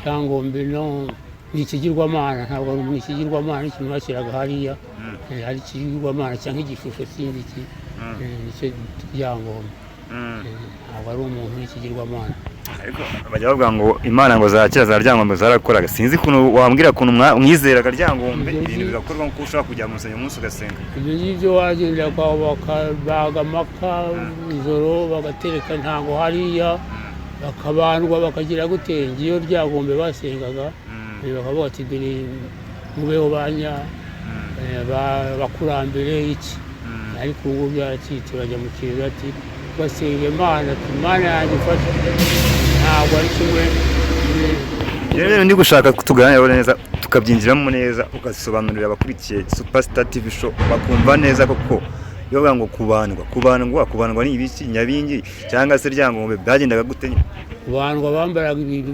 Ryangombe no ni ikigirwamana, ntabwo ari ni ikigirwamana, ikintu bashyiraga hariya. Ari ikigirwamana cyangwa igishusho, sinzi iki. Nicyo Ryangombe. Ntabwo ari umuntu, ni ikigirwamana. Ariko bajya bavuga ngo imana ngo za kera za Ryangombe zarakoraga. Sinzi ukuntu wambwira ukuntu mwizeraga Ryangombe, Ibyo ibintu bigakorwa nk'uko ushobora kujya mu rusengero umunsi ugasenga. Ibyo ngibyo wagendera kwa bakabaga amaka ijoro, bagatereka ntango hariya, bakabandwa, bakagira gute. Ngiyo Ryangombe basengaga, bakavuga ati: "Dore mubeho banya bakurambere iki." Ariko ubu ngubu byaracitse, bajya mu kiliziya ati basenga Imana, ati: "Imana yanjye ifashe." Ntabwo ari kimwe. Rero ndi gushaka tuganira neza, tukabyinjiramo neza, ugasobanurira abakurikiye Superstar TV Show bakumva neza koko iyo bavuga ngo kubandwa, kubandwa, kubandwa ni ibiki? Nyabingi cyangwa se Ryangombe byagendaga gute nyine? Kubandwa bambaraga ibintu.